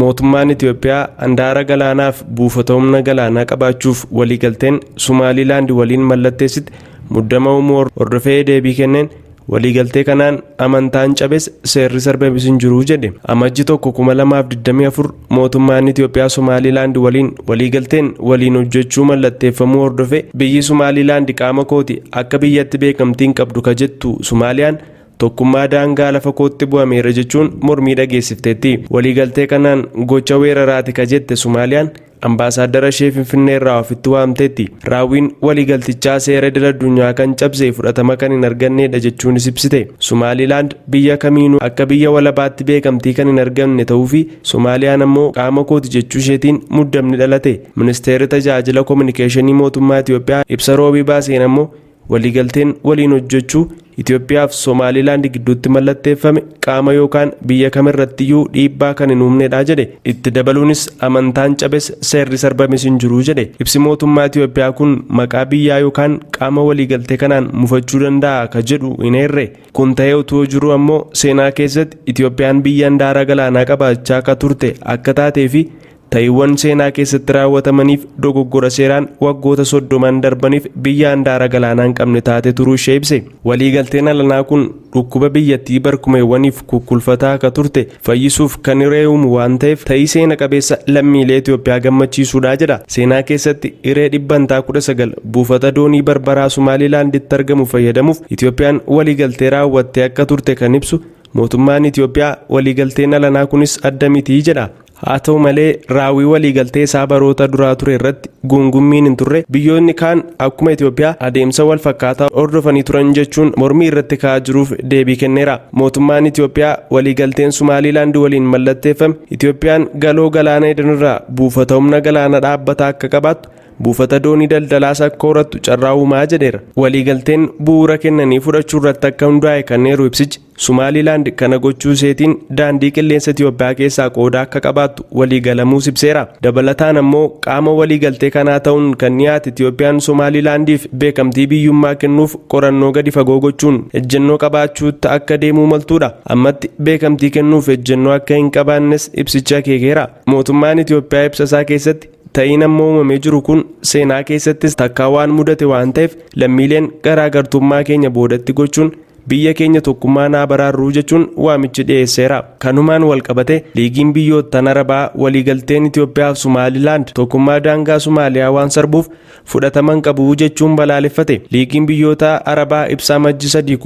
Mootummaan Itoophiyaa handaara galaanaaf buufata humna galaanaa qabaachuuf waliigalteen Sumaalilaand waliin mallatteessite muddama uumuu hordofee deebii kenneen, waliigaltee kanaan amantaan cabes seerri sarbamis hin jiru jedhe. Amajji 1, 2024 mootummaan Itoophiyaa Somaalilaand waliin waliigalteen waliin hojjechuu mallatteeffamuu hordofee, biyyi Somaalilaand qaama kooti, akka biyyatti beekamtiin qabdu ka jettu Somaaliyaan, tokkummaa daangaa lafa kootti bu'ameera jechuun mormii dhageessifteetti. Waliigaltee kanaan gocha weeraraati ka jette Somaaliyaan ambaasaaddara ishee Finfinnee irraa ofitti waamteetti. Raawwiin waliigaltichaa seera idil addunyaa kan cabse, fudhatama kan hin argannedha jechuunis ibsite. Somaalilaand biyya kamiinuu akka biyya walabaatti beekamtii kan hin argamne ta'uu fi Somaaliyaan ammoo qaama kooti jechuu isheetiin muddamni dhalate. Ministeerri tajaajila koominikeeshinii mootummaa Itoophiyaa ibsa Roobii baaseen ammoo, waliigalteen waliin hojjechuu Itoophiyaa fi Somaalilaand gidduutti mallatteeffame qaama yookaan biyya kamirrattiyyuu dhiibbaa kan hin uumnedha jedhe. Itti dabaluunis amantaan cabes seerri sarbames hin jiru jedhe. Ibsi mootummaa Itoophiyaa kun maqaa biyyaa yookaan qaama waliigaltee kanaan mufachuu danda'a ka jedhu hin eerre. Kun ta'ee utuu jiru ammoo, seenaa keessatti Itoophiyaan biyya handaara galaanaa qabaachaa akka turte akka taatee fi ta'iiwwan seenaa keessatti raawwatamaniif dogoggora seeraan waggoota 30n darbaniif biyya handaara galaanaa hin qabne taate turuu ishee ibse. Waliigalteen alanaa kun dhukkuba biyyattii barkumeewwaniif kukkulfataa akka turte fayyisuuf kan hiree uumu waan ta'eef, ta'ii seena qabeessa lammiilee Itoophiyaa gammachiisuudha jedha. Seenaa keessatti hiree 19% buufata doonii Barbaraa Somaalilaanditti argamu fayyadamuuf Itoophiyaan waliigaltee raawwattee akka turte kan ibsu mootummaan Itoophiyaa, waliigalteen alanaa kunis adda mitii jedha. Haa ta'u malee, raawwii waliigaltee isaa baroota duraa ture irratti guungummiin hin turre. Biyyoonni kaan akkuma Itoophiyaa adeemsa wal fakkaataa hordofanii turan jechuun mormii irratti ka'aa jiruuf deebii kenneera. Mootummaan Itoophiyaa waliigalteen Sumaalilaand waliin mallatteeffame Itoophiyaan galoo galaana Edenirraa buufata humna galaana dhaabbataa akka qabaattu, buufata doonii daldalaas akka horattu carraa uumaa jedheera. Waliigalteen bu'uura kennanii fudhachuu irratti akka hundaa'e kan eeru ibsichi, Sumaalilaand kana gochuu isheetiin daandii qilleensa Itoophiyaa keessaa qooda akka qabaattu waliigalamuus ibseera. Dabalataan ammoo qaama waliigaltee kanaa ta'uun kan dhiyaate Itoophiyaan Somaalilaandiif beekamtii biyyummaa kennuuf qorannoo gadi fagoo gochuun ejjennoo qabaachuutti akka deemuu maltuudha. Ammatti beekamtii kennuuf ejjennoo akka hin qabaannes ibsichi akeekeera. Mootummaan Itoophiyaa ibsa isaa keessatti, ta'iin amma uumamee jiru kun seenaa keessattis takkaa waan mudate waan ta'eef, lammiileen garaagartummaa keenya boodatti gochuun biyya keenya tokkummaa naa baraarruu jechuun waamichi dhiyeesseera. Kanumaan walqabate Liigiin Biyyoottan Arabaa waliigalteen Itoophiyaa fi Somaalilaand tokkummaa daangaa Somaaliyaa waan sarbuuf fudhataman qabu jechuun balaaleffate. Liigiin Biyyoota Arabaa ibsaa Amajji 3,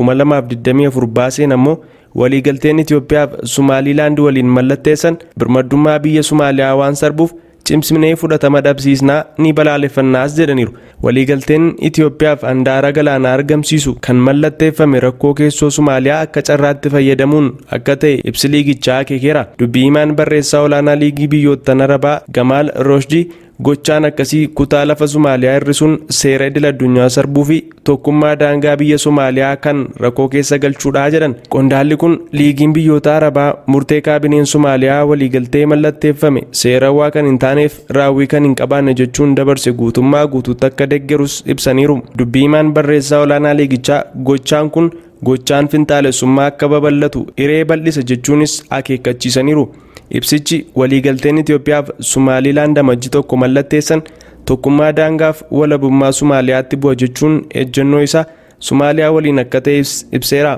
2024 baaseen ammoo, waliigalteen Itoophiyaa fi Somaalilaand waliin mallatteessan birmaddummaa biyya Somaaliyaa waan sarbuuf cimsinee fudhatama dhabsiisnaa, ni balaaleffannaas jedhaniiru. Waliigalteen Itoophiyaaf handaara galaanaa argamsiisu kan mallatteeffame rakkoo keessoo Somaaliyaa akka carraatti fayyadamuun akka ta'e ibsi liigichaa akeekeera. Dubbii himaan barreessaa olaanaa Liigii Biyyoottan Arabaa Gamaal Rooshdii, gochaan akkasii kutaa lafa Somaaliyaa hir'isuun seera idil addunyaa sarbuu fi tokkummaa daangaa biyya Somaaliyaa kan rakkoo keessa galchuudha jedhan. Qondaalli kun Liigiin Biyyoota Arabaa murtee kaabineen Somaaliyaa waliigaltee mallatteeffame seerawaa kan hin taaneef raawwii kan hin qabaanne jechuun dabarse guutummaa guutuutti akka deeggarus ibsaniiru. Dubbii himaan barreessaa olaanaa liigichaa gochaan kun gochaan finxaalessummaa akka babal'atu hiree bal'isa jechuunis akeekkachiisaniiru. Ibsichi waliigalteen Itoophiyaaf Sumaalilaand Amajji 1 mallatteessan tokkummaa daangaaf walabummaa Sumaaliyaatti bu'a jechuun ejjennoo isaa Sumaaliyaa waliin akka ta'e ibseera.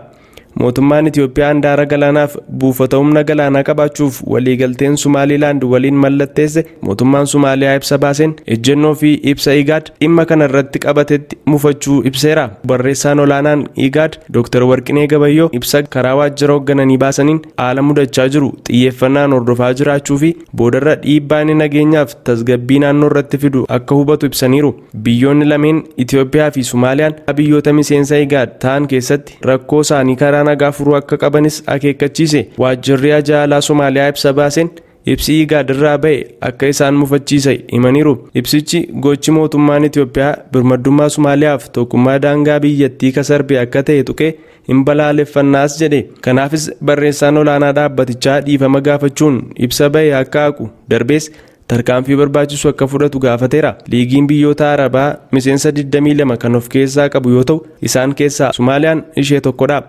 Mootummaan Itoophiyaa handaara galaanaaf buufata humna galaanaa qabaachuuf waliigalteen Sumaalilaand waliin mallatteesse, mootummaan Sumaaliyaa ibsa baaseen ejjennoo fi ibsa Igaad dhimma kana irratti qabatetti mufachuu ibseera. Barreessaan olaanaan Igaad Dr. Warqinee Gabayyoo ibsa karaa waajjira hooggananii baasaniin, haala mudachaa jiru xiyyeeffannaan hordofaa jiraachuu fi boodarra dhiibbaa inni nageenyaaf tasgabbii naannoo irratti fidu akka hubatu ibsaniiru. Biyyoonni lameen, Itoophiyaa fi Sumaaliyaan, biyyoota miseensa Igaad ta'an keessatti rakkoo isaanii karaa nagaa furuu akka qabanis akeekkachiise. Waajjirri Haajaa Alaa Somaaliyaa ibsa baaseen ibsi Igaad irraa ba'e akka isaan mufachiise himaniiru. Ibsichi gochi mootummaan Itoophiyaa birmaddummaa Somaaliyaaf tokkummaa daangaa biyyattii kasarbe akka ta'e tuqee, hin balaaleffannaas jedhe. Kanaafis barreessaan olaanaa dhaabbatichaa dhiifama gaafachuun ibsa ba'e akka haqu, darbees tarkaanfii barbaachisu akka fudhatu gaafateera. Liigiin Biyyoota Arabaa miseensa 22 kan of keessaa qabu yoo ta'u, isaan keessaa Sumaaliyaan ishee tokkodha.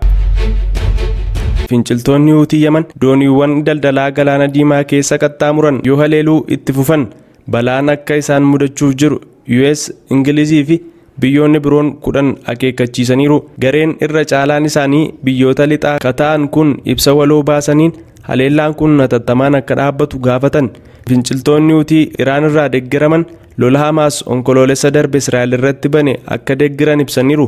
Finciltoonni Huutii Yaman dooniiwwan daldalaa Galaana Diimaa keessa qaxxaamuran yoo haleeluu itti fufan balaan akka isaan mudachuuf jiru US, Ingilizii fi biyyoonni biroon 10 akeekkachiisaniiru. Gareen irra caalaan isaanii biyyoota lixaa ka ta'an kun ibsa waloo baasaniin haleellaan kun hatattamaan akka dhaabbatu gaafatan. Finciltoonni Huutii Iraan irraa deeggaraman lola Hamaas Onkoloolessa darbe Israa'el irratti bane akka deeggaran ibsaniiru.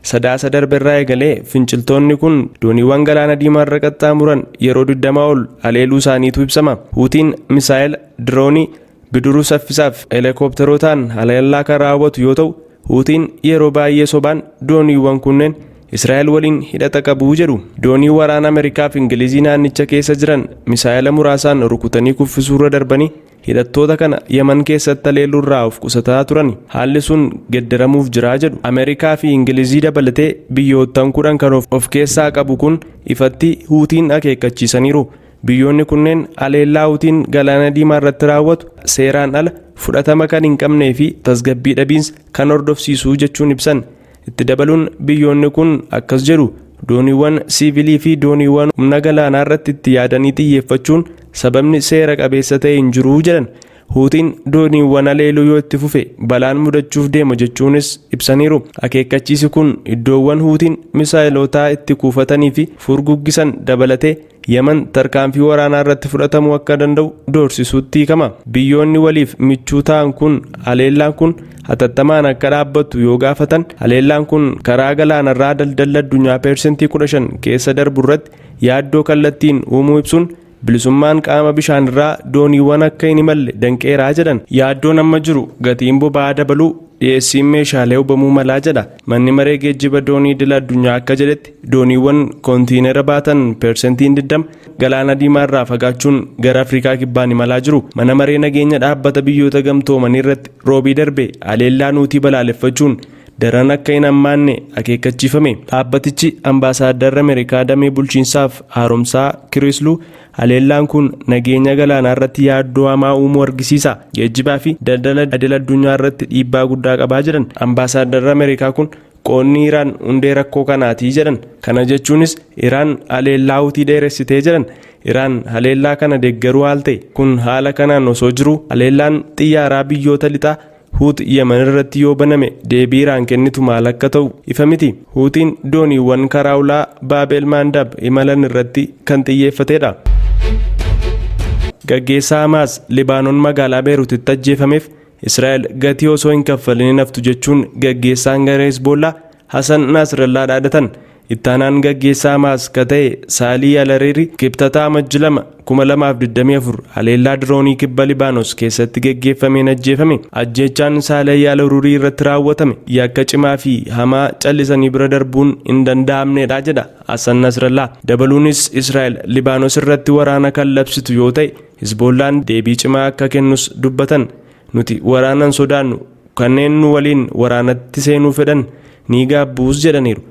Sadaasa darbe irraa eegalee finciltoonni kun dooniiwwan Galaana Diimaa irra qaxxaamuran yeroo 20 ol haleeluu isaaniitu ibsama. Huutiin misaa'ela, diroonii, bidiruu saffisaaf heelikoopterootaan haleellaa kan raawwatu yoo ta'u, Huutiin yeroo baay'ee sobaan dooniiwwan kunneen Israa'el waliin hidhata qabu jedhu. Doonii waraana Ameerikaa fi Ingilizii naannicha keessa jiran misaa'ela muraasaan rukutanii kuffisuurra darbanii hidhattoota kana Yaman keessatti haleeluurraa of qusataa turan. Haalli sun geddaramuuf jiraa jedhu. Ameerikaa fi Ingilizii dabalatee biyyoottan 10 kan of keessaa qabu kun ifatti Huutiin akeekkachiisaniiru. Biyyoonni kunneen haleellaa Huutiin Galaana Diimaa irratti raawwatu seeraan ala, fudhatama kan hin qabnee fi tasgabbii dhabiinsa kan hordofsiisu jechuun ibsan. Itti dabaluun biyyoonni kun akkas jedhu: dooniiwwan siivilii fi dooniiwwan humna galaanaa irratti itti yaadanii xiyyeeffachuun sababni seera qabeessa ta'e hin jiru jedhan. Huutiin dooniiwwan haleeluu yoo itti fufe balaan mudachuuf deema jechuunis ibsaniiru. Akeekkachiisi kun iddoowwan Huutiin misaa'ilootaa itti kuufatanii fi furguggisan dabalatee Yaman tarkaanfii waraanaa irratti fudhatamuu akka danda'u doorsisuutti hiikama. Biyyoonni waliif michuu ta'an kun haleellaan kun hatattamaan akka dhaabbatu yoo gaafatan, haleellaan kun karaa galaanarraa daldalli addunyaa peersentii 15 keessa darbu irratti yaaddoo kallattiin uumuu ibsuun, bilisummaan qaama bishaanirraa dooniiwwan akka hin imalle danqeeraa jedhan. Yaaddoon amma jiru gatiin boba'aa dabaluu, dhiyeessiin meeshaalee hubamuu malaa jedha. Manni maree geejjiba doonii idil addunyaa akka jedhetti, dooniiwwan koontiinera baatan peersentiin 20 Galaana Diimaa irraa fagaachuun gara Afrikaa Kibbaan imalaa jiru. Mana maree nageenya Dhaabbata Biyyoota Gamtoomanii irratti Roobii darbe haleellaan Huutii balaaleffachuun daran akka hin hammaanne akeekkachiifame. Dhaabbatichi ambaasaaddarri Ameerikaa damee bulchiinsaaf haaromsaa Kiriisluu haleellaan kun nageenya galaanaa irratti yaaddoo hamaa uumuu argisiisa. Geejjibaa fi daldala idil addunyaa irratti dhiibbaa guddaa qabaa jedhan. Ambaasaaddarri Ameerikaa kun qoonni Iraan hundee rakkoo kanaatii jedhan. Kana jechuunis Iraan haleellaa Huutii dheeressitee jedhan. Iraan haleellaa kana deeggaruu haal ta'e. Kun haala kanaan osoo jiru, haleellaan xiyyaaraa biyyoota lixaa Huut Yemen irratti yoo baname deebii Iraan kennitu maal akka ta'u ifa miti. Huutiin dooniiwwan karaa ulaa Baabel Maandab imalan irratti kan xiyyeeffatedha. Gaggeessaa Hamaas Libaanon magaalaa Beerutitti ajjeefameef Israa'el gatii osoo hin kaffalin hin haftu jechuun gaggeessaan garee Hezbollaa Hasan Nasrallaa dhaadatan. Ittaanaan gaggeessaa Hamaas ka ta'e Saalii Alariri Kibxataa Amajji 2, 2024 haleellaa diroonii kibba Libaanos keessatti geggeeffameen ajjeefame. Ajjeechaan Saalii Alaruurii irratti raawwatame yakka cimaa fi hamaa callisanii bira darbuun hin danda'amnedha jedha Hasan Nasrallaa. Dabaluunis Israa'el Libaanos irratti waraana kan labsitu yoo ta'e Hizboollaan deebii cimaa akka kennus dubbatan. Nuti waraana hin sodaannu, kanneen nu waliin waraanatti seenuu fedhan ni gaabbuus jedhaniiru.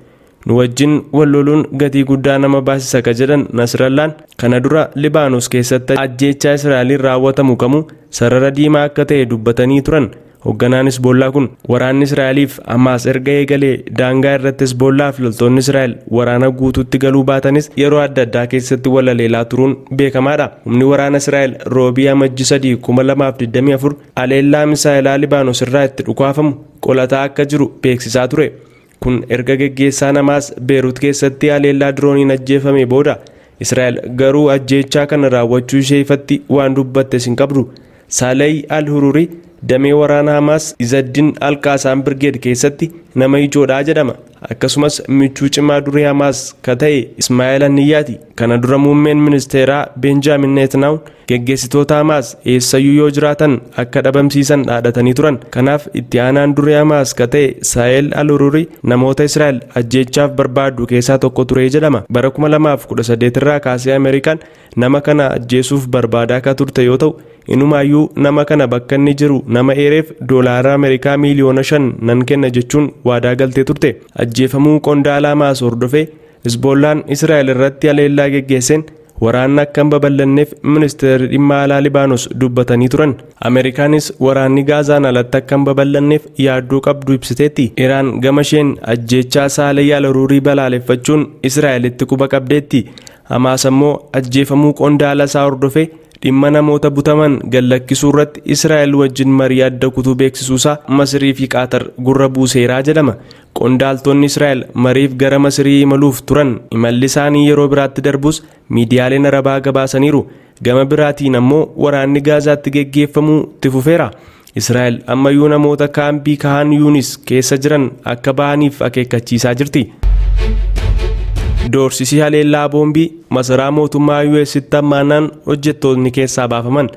Nu wajjin wal loluun gatii guddaa nama baasisa ka jedhan Nasrallaan, kana dura Libaanos keessatti ajjeechaa Israa'eliin raawwatamu kamuu sarara diimaa akka ta'e dubbatanii turan. Hogganaan Hizboollaa kun waraanni Israa'eliif Hamaas erga eegalee daangaa irratti Hizboollaa fi loltoonni Israa'el waraana guutuutti galuu baatanis yeroo adda addaa keessatti wal haleelaa turuun beekamaadha. Humni waraana Israa'el Roobii Amajji 3, 2024 haleellaa misaa'elaa Libaanos irraa itti dhukaafamu qolataa akka jiru beeksisaa ture. Kun erga geggeessaan Hamaas Beerut keessatti haleellaa dirooniin ajjeefame booda. Israa'el garuu ajjeechaa kana raawwachuu ishee ifatti waan dubbattes hin qabdu. Saalay Al-Hururi damee waraana Hamaas Izaddin Al-Qaasam Birgeed keessatti nama ijoodha jedhama. Akkasumas michuu cimaa duree Hamaas ka ta'e Ismaa'eel Haniyyaati. Kana dura muummeen ministeeraa Beenjaamin Neetnaahun geggeessitoota Hamaas eessayyuu yoo jiraatan akka dhabamsiisan dhaadhatanii turan. Kanaaf itti aanaan duree Hamaas ka ta'e Saa'el Al-Hururi namoota Israa'el ajjeechaaf barbaaddu keessaa tokko ture jedhama. Bara 2018 irraa kaasee Ameerikaan nama kana ajjeesuuf barbaadaa akka turte yoo ta'u, inumaayyuu nama kana bakka inni jiru nama eereef doolaara Ameerikaa miiliyoona 5 nan kenna jechuun waadaa galtee turte. Ajjeefamuu qondaala Hamaas hordofee Hizboollaan Israa'el irratti haleellaa geggeesseen waraanni akka hin babal'anneef ministeerri dhimma alaa Libaanos dubbatanii turan. Ameerikaanis waraanni Gaazaan alatti akka hin babal'anneef yaaddoo qabdu ibsiteetti. Iraan gama isheen ajjeechaa Saaleh Al-Aruurii balaaleffachuun Israa'elitti quba qabdeetti. Hamaas ammoo ajjeefamuu qondaala isaa hordofee dhimma namoota butaman gallakkisuu irratti Israa'el wajjin marii adda kutuu beeksisuusaa Masirii fi Qaatar gurra buuseeraa jedhama. Qondaaltonni Israa'el mariif gara Masirii imaluuf turan imalli isaanii yeroo biraatti darbus miidiyaaleen Arabaa gabaasaniiru. Gama biraatiin ammoo waraanni Gaazaatti geggeeffamuu itti fufeera. Israa'el ammayyuu namoota kaampii Kahaan Yuunis keessa jiran akka bahaniif akeekkachiisaa jirti. Doorsisi haleellaa boombii masaraa mootummaa US'tti hammaannaan hojjettoonni keessaa baafaman.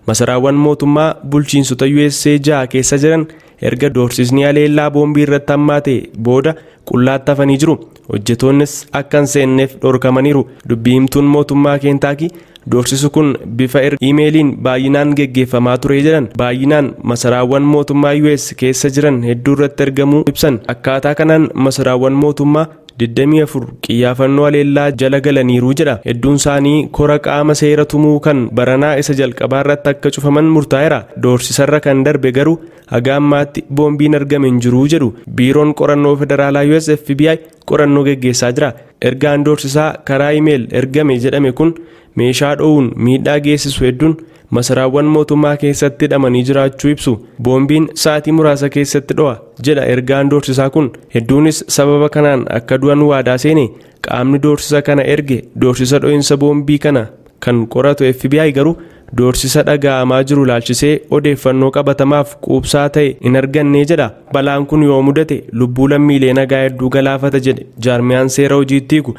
Masaraawwan mootummaa bulchiinsota USA 6 keessa jiran erga doorsisni haleellaa boombii irratti hammaate booda qullaatti hafanii jiru. Hojjettoonnis akka hin seenneef dhorkamaniiru. Dubbii himtuun mootummaa Keentaakii doorsisi kun bifa iimeeliin baay'inaan geggeeffamaa ture jedhan. Baay'inaan masaraawwan mootummaa US keessa jiran hedduu irratti argamuu ibsan. Akkaataa kanaan masaraawwan mootummaa 24 qiyyaafannoo haleellaa jala galaniiru jedha. Hedduun isaanii kora qaama seera tumuu kan baranaa isa jalqabaa irratti akka cufaman murtaa'eera. Doorsisarra kan darbe garuu haga ammaatti boombiin argame hin jiru jedhu. Biiroon qorannoo federaalaa US FBI qorannoo geggeessaa jira. Ergaan doorsisaa karaa iimeel ergame jedhame kun meeshaa dho'uun miidhaa geessisu hedduun masaraawwan mootummaa keessatti hidhamanii jiraachuu ibsu. Boombiin sa'aatii muraasa keessatti dho'a jedha ergaan doorsisaa kun. Hedduunis sababa kanaan akka du'an waadaa seene. Qaamni doorsisa kana erge doorsisa dho'insa boombii kana kan qoratu FBI garuu doorsisa dhaga'amaa jiru laalchisee odeeffannoo qabatamaaf quubsaa ta'e hin arganne jedha. Balaan kun yoo mudate lubbuu lammiilee nagaa hedduu galaafata jedhe jaarmiyaan seera hojiitti hiiku.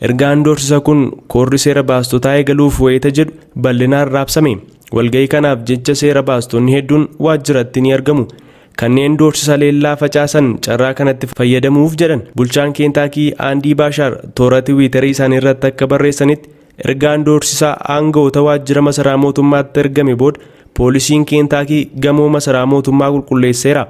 Ergaan doorsisa kun koorri seera baastotaa eegaluuf wayita jedhu bal'inaan raabsame. Walga'ii kanaaf jecha seera baastonni hedduun waajjiratti ni argamu. Kanneen doorsisa leellaa facaasan carraa kanatti fayyadamuuf jedhan. Bulchaan Keentaakii Aandii Baashaar toora tiwiitarii isaanii irratti akka barreessanitti ergaan doorsisaa aangawoota waajjira masaraa mootummaatti ergame booda poolisiin Keentaakii gamoo masaraa mootummaa qulqulleesseera.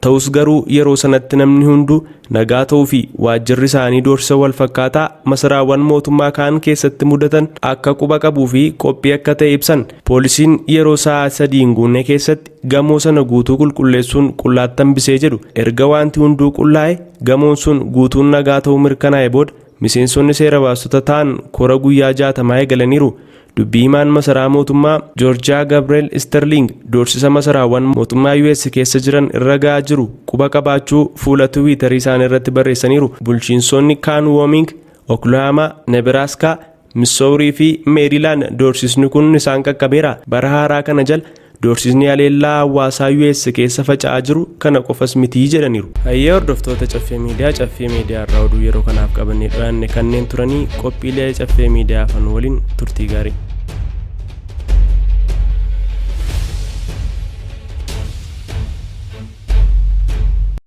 Ta'us garuu yeroo sanatti namni hunduu nagaa ta'uu fi waajjirri isaanii doorsisa wal fakkaataa masaraawwan mootummaa kaan keessatti mudatan akka quba qabuu fi qophii akka ta'e ibsan. Poolisiin yeroo sa'a 3 hin guunne keessatti gamoo sana guutuu qulqulleessuun qullaatti hambisee jedhu. Erga wanti hunduu qullaa'e gamoon sun guutuun nagaa ta'uu mirkanaa'e booda miseensonni seera baastota ta'an kora guyyaa 60 eegalaniiru. Dubbii himaan masaraa mootummaa Joorjiyaa Gabriel Sterling doorsisa masaraawwan mootummaa US keessa jiran irra ga'aa jiru quba qabaachuu fuula tiwiitarii isaanii irratti barreessaniiru. Bulchiinsonni kaan Wooming, Oklahoma, Nebraaskaa, Missouri fi Meerilaand doorsisni kun isaan qaqqabeera. Bara haaraa kana jala doorsisni haleellaa hawaasaa US keessa faca'aa jiru kana qofas mitii jedhaniiru. Hayyee hordoftoota Caffee Miidiyaa, Caffee Miidiyaa irraa oduu yeroo kanaaf qabannee dhiyaanne kanneen turanii qophiilee Caffee Miidiyaa afan waliin turtii gaarii.